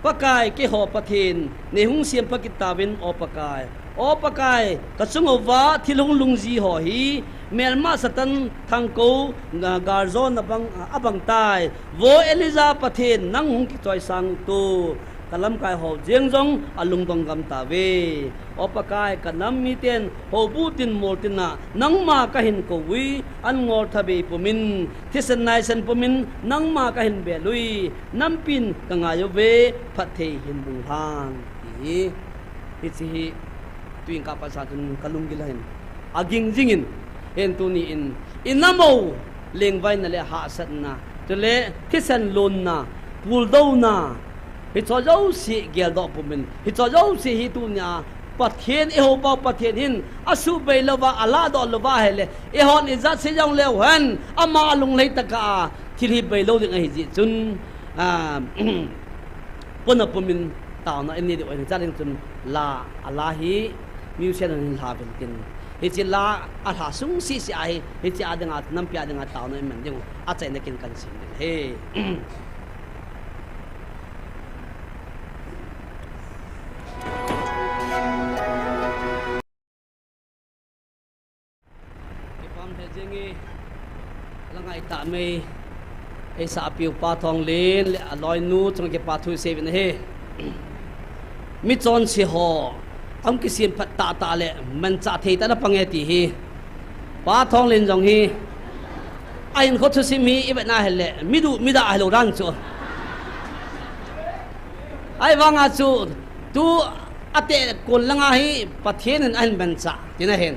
Pakai, keiho Pathen, nei hung sempha kit tauvin, O Pakai. O Pakai, ka chung uva thil hung lungji ho hi, melma Satan thangkou, ga-, galjona bang, a, abang tai. Vo Elijah Pathen, nang hung kichoisang to. Ka lamkai ho jeng jong alungdong gam tauve. O Pakai, ka nam miten houbu tin mol tin a nangma kahin kou ui, an ngol thabei pumin, thisan naisan pumin, nangma kahin bel ui, nampin ka ngai uve, phatthei hin bung lhan, ti hi. Hiche hi, tuin kapasa chun kalung gil ahin. Aging jingin, hin tuni in, i nam u lengvaina le hahsatna, chule thisan lonna, puldouna, hicho jouse geldoh pumin, hicho jouse hi tunia, Pathen, i houpa Pathen hin, asuh bei louva, alahdoh louva ahile, eihon ijat sei jong leu hen, ama alunglhai tah a, thil hi bei lou ding ahi jeh chun, ah, pona pumin taona inei diu ahi, chuleh chun la, ala hi, musician hon hin lha uvin tin. Hiche la, alha sung sese ahi, hiche a dinga, nampi a dinga taona iman diu, achaina kin kan sim ding ahi. Kipah e jing e, la ngai tah mai, eisa apiu Pa Thonglen le aloinu chunga kipa thu isei uvin ahi. Mi chonse ho, ahung kisemphat tahtah le, manchah thei tah a pang e ti hi. Pa Thonglen jong hi, ahinkho thusim hi, ivet na hile, mi duh, mi dah ahilou dan chu. Ahivanga chu, tu ateh kon langa hi, Pathen in ahin manchah, tina ahin.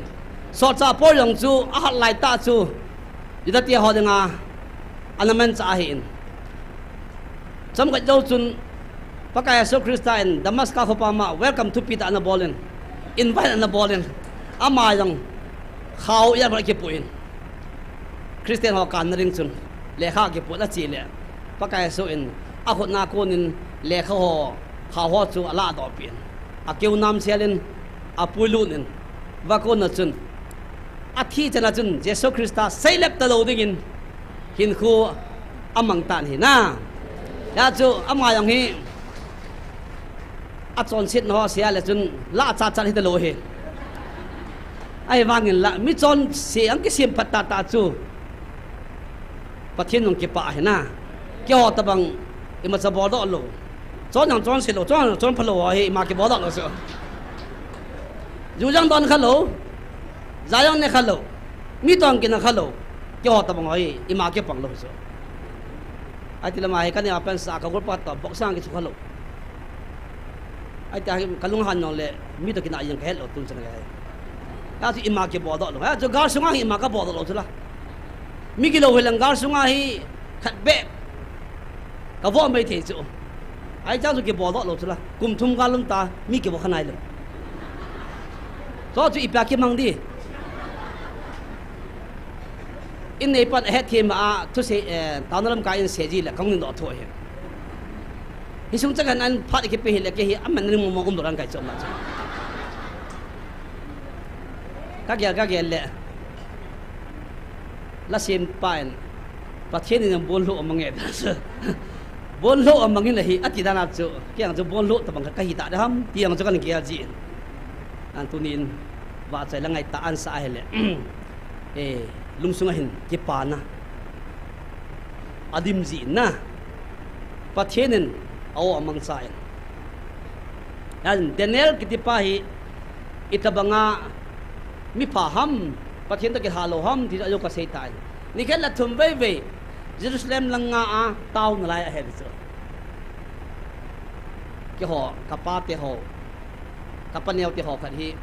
Solchah Paul jong chu, ahat laitah chu, Juda te ho dinga, ana manchah ahin. Chomkhat jou chun, Pakai Jesu Christa in Damascus khopi ma, welcome thupi tah ana bol in, invite ana bol in, ama jong khao ijat bol kipu in, Christian ho kanna ding chun, lekha kipu in ache le, Pakai Jesu in akhut na kon in lekha ho, khao ho chu alahdoh peh in, akeu namsel in, apuilut in, va kon na chun, athi chan a chun Jesu Christa seilep talou dingin hinkho amang tan ahi na. Hijeh chun ama jong hi achonsetna ho seile chun la chatchat hitalou ahi. Ahivangin la, mi chonse ahung kisemphat tahtah chu Pathen jong kipah ahi na. Keiho tabang imacha boldoh lou. Chon jong chonse lou, chon jong chonpha lou ho hi ima kiboldoh lou chu. Ju jong don kha lou. Jaiong ne khalou. Mi tong kina khalou. Kiho tabang hoi, ima kipang lou so. Ai ti lama hi kani apen sa ka group pa to boxing kisu khalou. Ai ti kalung han nong le, mi to kina yang ka het lou tun chang le. Achu ima kibol doh lou. Achu gal sunga hi ima kabol doh lou chu la. Mi kilou hilang gal sunga hi khat be. Ka vo mai thei chu. Ai chang chu kibol doh lou chu la. Kum thum gal lum ta mi kibol khanai lou. Chu chu ipi a kimang di. In nei pan ahet thim a thusei, eh, taona lamkai in sei ji le kong ning doh tho hi. Hi sung chang an phat kipe hi le ke hi aman ni mo mo um doh ran kai chu ma chu. Ka gel, ka gel le. La sem pa in. Pathen in bon lou amang e. Bon lou amang in ahi, ati dan a chu. Kiang chu bon lou tabang ka hi ta de ham. Ti ang chu kan gel ji. An tunin. Vachoi la ngai ta an sa ahi le. Eh, lungsung a hin kipana. Adim ji na. Pathen in a-o amang sa in. Yan Daniel kiti pa hi, itabanga mi pha ham, Pathen to kihal lou ham, ti ajo ka sei tai. Ni khat la thum vei vei, Jerusalem langa a tao nalai ahe chu. Kiho, ka pa te ho, ka pa neo te ho khat hi,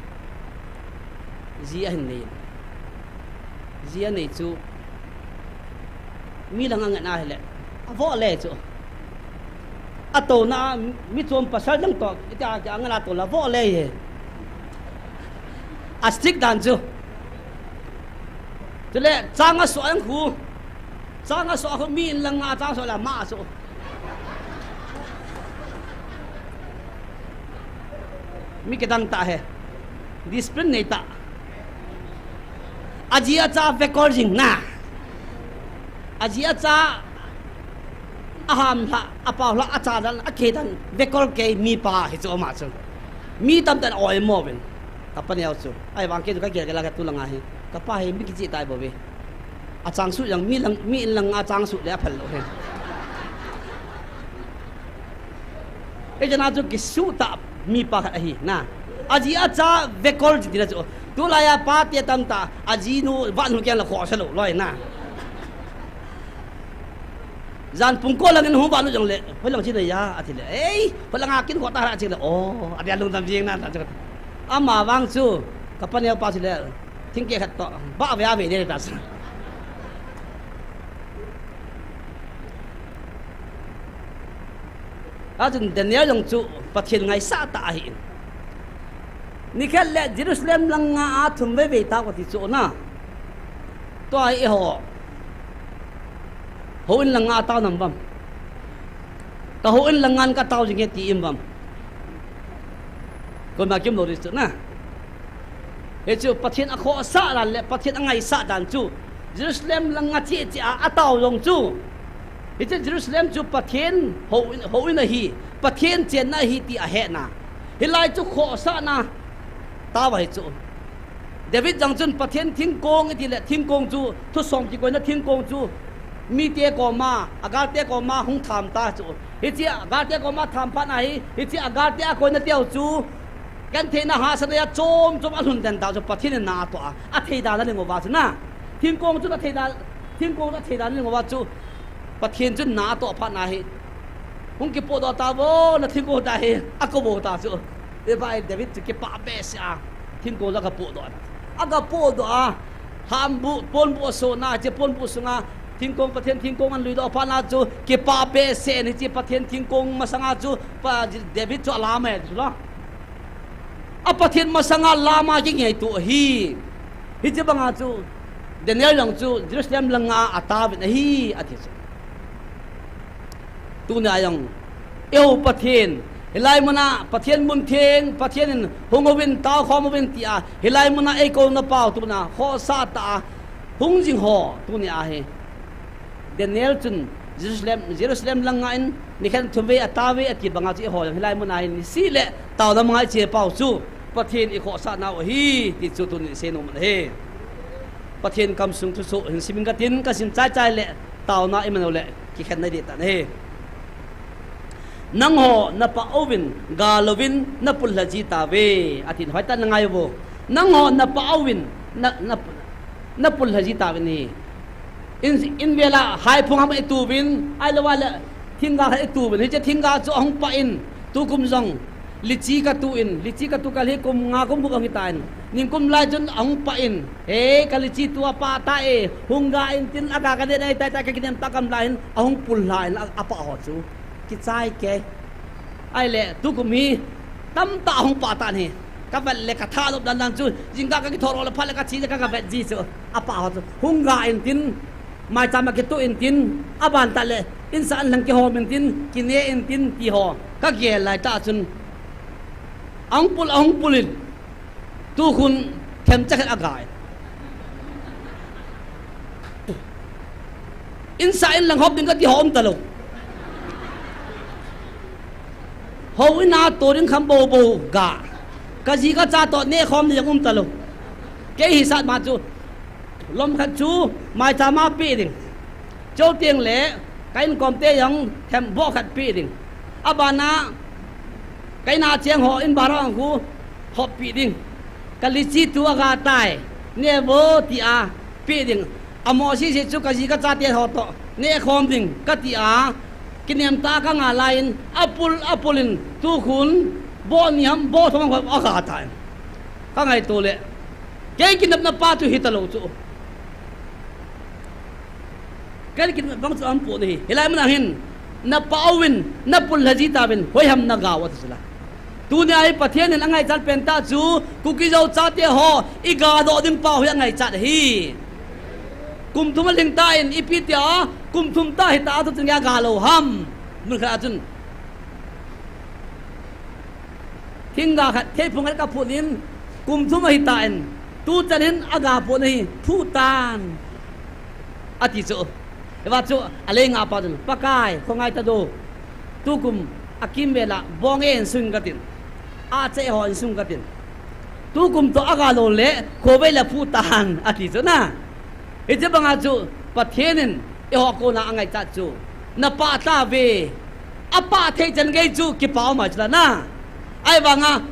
ji ahin nei. Ji anei chu, mi langa ngen ahile, avo le chu. Atona, mi chom pasal dang to, ita, ita ngen ato la, avo le he. A strict dan chu. Chule, chang aso ang khu. Chang aso khu, mi in langa chang aso la, ma aso. Mi kidang ta he. Discipline nei ta. Aji acha vekol jing na. Aji acha aham hla, apao hla, acha dan, akei dan, vekol kei mi pa hi chu ama chu. Mi tamtah in oi mo vin. Ka pa neo chu. Ahivang kei chu ka gel gel a ka tu langa hi. Ka pa hi mi kichi tai bou ve. Achang su jang mi lang, mi in langa chang su le aphal lou he. Ei jana chu kisu ta mi pa khat ahi na. Aji acha vekol ji ti na chu. Tulai a pa te tamtah, aji nu, va nu kiang la kho sa lou loi na. Jan pung ko lang in hung va nu jong le, hoi lang chi na ya, ati le. Ei, hoi lang a kin kho ta ra chi le. Oh, ati a lung dam jing na ta chu. Ama vang chu, ka pa neo pa chi le. Thingkeh khat toh, ba ve a ve de ta sa. Achun Daniel jong chu Pathen ngaisah tah ahi in. Nikhat le Jerusalem langa a thum vei vei tao kati chu na. Tua hi eiho. Houin langa tao nam vam. Ka houin langa ka tao jing e ti im vam. Koima kim lou di chu na. Hichu Pathen akhohsah dan le Pathen angaisah dan chu Jerusalem langa che che a atao jong chu. Hichu Jerusalem chu Pathen houin, houin ahi, Pathen chenna ahi ti ahetna. Hilai chu khohsahna tao ahi chu. David jong chun Pathen thingkong iti le thingkong chu thusom kikoina thingkong chu mite koma, agalte koma hung tham ta chu. Hiche agalte koma tham phat na hi, hiche agalte akoina teu chu Gentheina hahsatna a chom chom alhun den ta chu Pathen in na atoh a, athei dan aling uva chu na. Thingkong chu athei dan, thingkong chu athei dan aling uva chu Pathen chun na atoh phat na hi. Hung kipohdoh ta vo, na thingkong ta hi, akou vo ta chu. Hiva David chu kipah behseh a, thingkong chu akapohdoh a. Akapohdoh a, hambu, ponbu asona, hiche ponbu sunga, thingkong Pathen thingkong anluidoh phat na chu, kipah behseh in hiche Pathen thingkong masanga chu, pa David chu alam e chu la. A Pathen masanga lama kingaito ahi. Hiche banga chu Daniel jong chu Jerusalem langa ataovin ahi, ati chu. Tunia jong, eiho Pathen, hilai muna Pathen mun theng, Pathen in hung uvin, taokhom uvin tia, hilai muna eikou napao tuna, khohsah tah a, hung jing ho, tunia hi. Daniel chun Jerusalem, Jerusalem langa in nikhat thum vei ataove ati banga chu eiho jong hilai muna hin niseh le taona manga iche pau chu Pathen ikhohsah nau ahi ti chu tunin isei nom u ahi. Pathen kamsung thusoh hin simin katin kasim chaichai le taona iman u le kikhenna ding tan ahi. Nangho napah uvin, gal louvin, napulha ji tauve, atin hoitah in nangai uvo. Nangho napah uvin, Na, na, na pul lha ji tauvin ahi. In, in vela haiphung ham i tuvin, ahilou le thingga ham i tuvin. Hiche thingga chu ahung pah in, tukum jong lychee ka tu in, lychee ka tu kal hi kum nga kum gup ahung hi tan. Ningkum lai chun ahung pah in, "He, ka lychee tu apah tai, hung ga in tin aga ka ne nai tai tai ka kinem ta kam lai hin," ahung pul lha in a, apah ho chu. Kichai kei. Ahile, tukum hi tamtah ahung pah tan ahi. Ka vet le ka tha lop dan dan chu, jingkah ka kithou lou le phat le ka che le ka, ka vet ji chu. Apah ho chu. Hung ga in tin, maicham a kitu in tin, aban tah le, insung a lang kihom in tin, kine in tin, ti ho. Ka gel lai tah chun. Ahung pul, ahung pul in. Tukhun themcha khat aga in. Insung in lang hop ding kati ho um talou. Houin a to ding kham bou bou ga. Ka ji ka cha toh neh khom ding um talou. Kei hisah ma chu. Lom khat chu maicham a pe ding. Chuteng le, ka inkom te jong themboh khat pe ding. Abana, ka in a cheng ho in barang khu hop pe ding. Ka lychee tu aga tai, ne vo ti a pe ding. Amo sese chu ka ji ka cha te ho toh, ne khom ding, kati a, kinem ta ka nga lai in, apul, apul in, tukhun, boh ni ham, boh thum ham, aga tai. Ka ngaito le, kei kinepna pa chu hitalou chu. Kei kinepna bang chu aum pon ahi. Hilai mun a hin, na pah uvin, na pul lha ji tauvin, hoiham na ga u ati chu la. Tunia hi Pathen in angaichat pen tah chu, Kuki-Zo chate ho, i ga doh ding pa u hi angaichat ahi. Kum thum alhing tan, ipi tia, kum thum tah hita a tu chun ga lou ham. Mun khat a chun. Thingga khat, theiphung khat ka phut in, kum thum ahi tan, tuchan hin aga pon ahi, phu tan. Ati chu. Hiva chu, alei nga pa chun, Pakai, khongai ta do. Tukum, akimvel a, bong e insung katin. Ache ho insung katin. Tukum toh aga lou le, khovei la phu tan, ati chu na. Hiche banga chu, Pathen in, eiho kona angaichat chu. Na pah tauve. Apah thei chan gei chu, kipah um a chu la na. Ahivanga,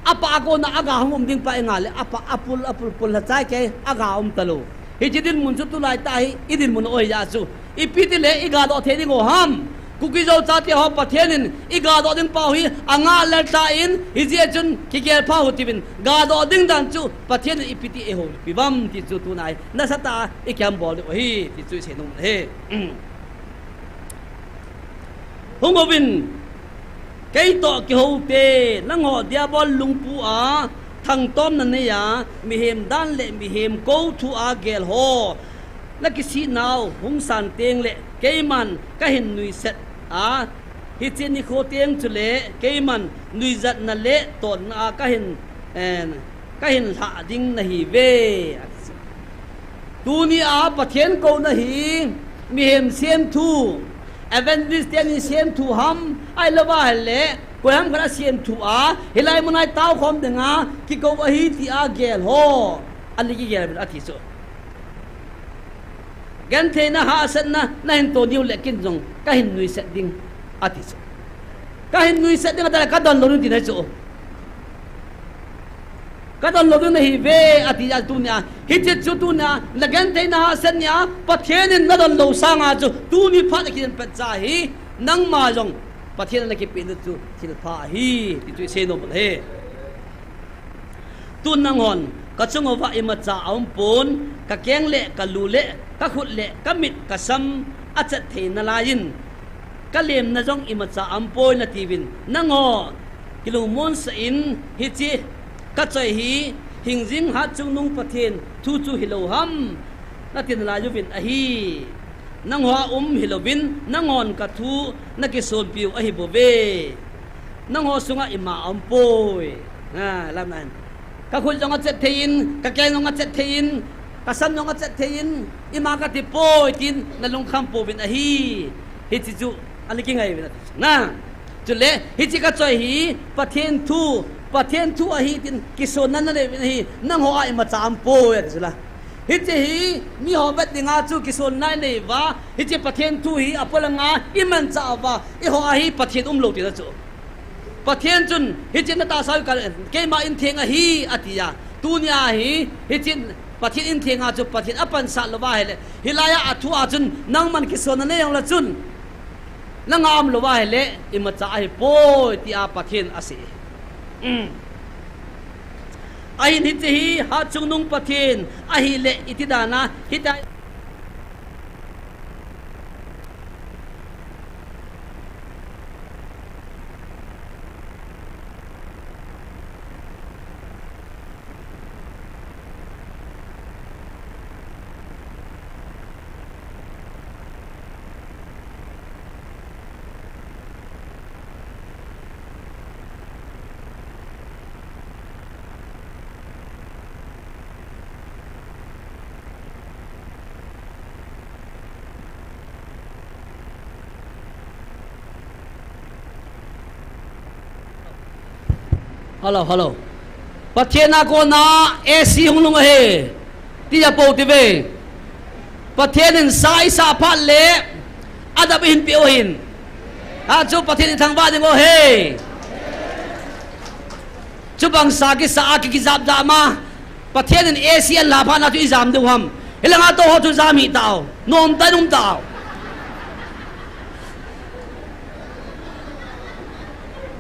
apah a kona aga hung um ding pa i nga le, apah apul, apul, pul lha chai kei, aga um talou. Hiche dinmun chu tulai tah hi, i dinmun u ahi a chu. Ipi ti le, i ga doh thei ding u ham. Kuki-Zo chate ho Pathen in, i ga doh ding pa u hi, anga lel tan, hijeh chun, kigel pha u hitin, ga doh ding dan chu, Pathen in ipi ti eiho pi uvam ti chu tunai. Nasatah a, i kiam bol diu ahi, ti chu i sei nom u ahi. Hung uvin, kei toh kihou te, nangho Diabol lungpu a, thangtomna nei a, mihem dan le mihem kou thu a gel ho. Na kisih nau, hung san teng le, keiman ka hin nuisat a, hiche nikho teng chule, keiman nuijatna le tonna a ka hin, eh, ka hin lhah ding nahi uve. Tuni a Pathen kouna hi, mihem semthu, evangelist teni semthu ham, ahilou va ahile, koi ham khat a semthu a, hilai mun a i tao khom ding a, kikou ahi ti a gel ho, ani kigel uvin ati chu. Gentheina hahsatna, na hin to diu le ken jong, ka hin nuisat ding, ati chu. Ka hin nuisat ding, ati le ka don lou ding tina chu. Ka don lou ding nahi uve, ati a tunia. Hiche chu tunia, na gentheina hahsat nia, Pathen in na don lou sanga chu, tuni phat a kijen pet cha hi, nangma jong, Pathen in na kipeh ding chu, thil pha ahi, ti chu i sei nom u ahi. Tun nanghon, ka chung uva imacha aum pon, ka keng le, ka lu le, ka khut le, ka mit, ka sam, achat thei nalai in, ka lemna jong imacha aum poi nati uvin, nangho, kilungmonsah in, hiche, ka choi hi, hingjing hatchungnung Pathen, thu chu hilou ham, nati nalai uvin ahi. Nangho a um hilouvin, nanghon ka thu, na kisonpiu ahi bouve. Nangho sunga ima aum poi. Ha, lam nan. Ka khut jong achat thei in, ka keng jong achat thei in, ka sam jong achat thei in, ima kati poi tin, na lungkham pouvin ahi. Hiche chu, ani kingai uvin ati chu. Na. Chule, hiche ka choi hi, Pathen thu, Pathen thu ahi tin, kisonna nanei uvin ahi, nangho a imacha aum poi ati chu la. Hiche hi, miho vet dinga chu kisonna inei uva, hiche Pathen thu hi apolanga imanchah uva, eiho a hi Pathen umlou tina chu. Pathen chun, hiche na tahsa u ka, keima in theng ahi, ati a. Tunia hi, hichin Pathen in theng a chu Pathen apansah louva ahile, hilai a athu a chun nangman kisonna nei jongle chun, nangam louva ahile, imacha ahipoi, tia Pathen asei. Um. Ahin hiche hi, Hatchungnung Pathen ahile, iti dan a, hitia Hello, hello. Pathen a kona A C hung lhung ahi. Tia pou tive. Pathen in sa isah phat le, adap ihin peh u ahin. Achu Pathen ithangvah ding u ahi. Chubang sa kisah a ki, kijap jap ma. Pathen in A C ahin lah phat na chu ijam diu ham. Hilanga tou ho chu jam hih tao. Nom tah in um tao.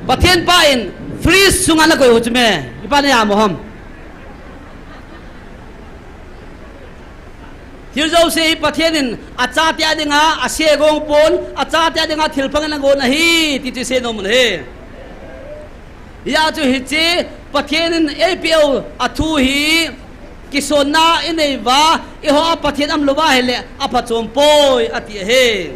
Pathen pa in fridge sunga nakoi u chu me. Ipa na jam u ham. Thil jouse hi Pathen in achate a dinga, ase gong pon, achate a dinga thil phang in agon ahi, ti chu isei nom u ahi. Hijeh chun hiche, Pathen in eipeh u athu hi, kisonna inei uva, eiho a Pathen aum louva ahile, aphachom poi, ati ahi.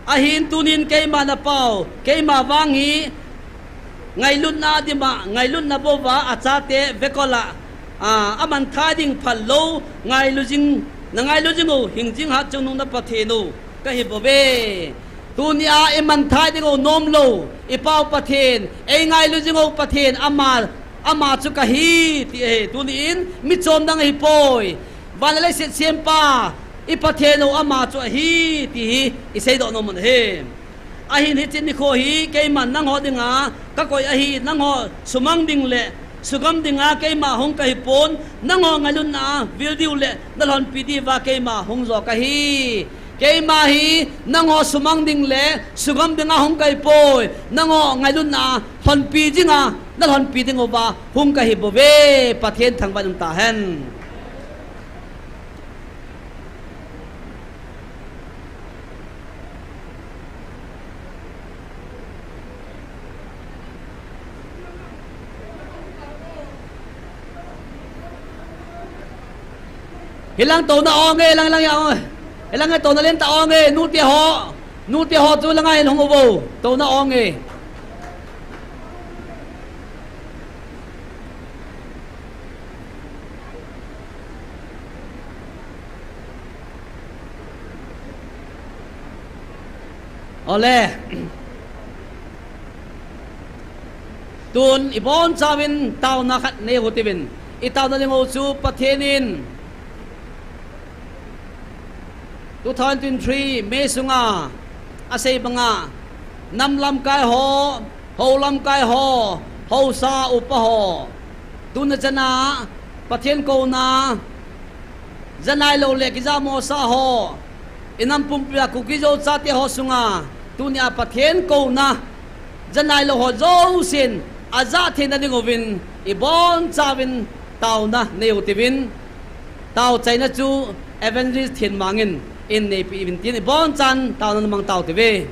Ahin tunin keima na pau, keima vang hi, ngailutna dima, ngailutna bouva, achate vekol a, a, aman thai ding phal lou, ngailu jing, na ngailu jing u, hing jing Hatchungnung na Pathen u, kahi bouve. Tunia iman thai ding u nom lou, ipau Pathen, eingailu jing u Pathen, ama, ama chu kahi, ti ahi. Tunin, mi chom dang ahipoi. Van le leiset sempa, i Pathen u ama chu ahi, ti hi, isei doh nom u ahi. Ahin hiche nikho hi, keiman nangho dinga, kakoi ahi, nangho sumang ding le, sugam dinga, keima hung kahipon, nangho ngailutna a, vil diu le, nalhonpi diuva, keima hung jo kahi. Keima hi, nangho sumang ding le, sugam dinga hung kahipoi, nangho ngailutna a, lhonpi dinga, nalhonpi ding uva, hung kahi bouve, Pathen thangvah in um tahen. Hilang touna ong e, hilang, hilang ya ong e. Hilang e touna lentah ong e, nute ho. Nute ho chu langa hin hung uvo. Touna ong e. Ole. Tun ibonchauvin taona khat nei u hitin. Itaona ding u chu Pathen in two thousand twenty-three May sunga asei banga nam lamkai ho, hou lamkai ho, haosa upa ho. Tuna chana Pathen kouna, janailou le kijamo sa ho, inam pumpia Kuki Zo chate ho sunga, tunia Pathen kouna, janailou ho jousen, ajah theina ding uvin, ibonchauvin taona nei u hitin, tao chaina chu Evangelist Thenmang in, in neipi uvin tin, ibonchan taona namang tao hitin.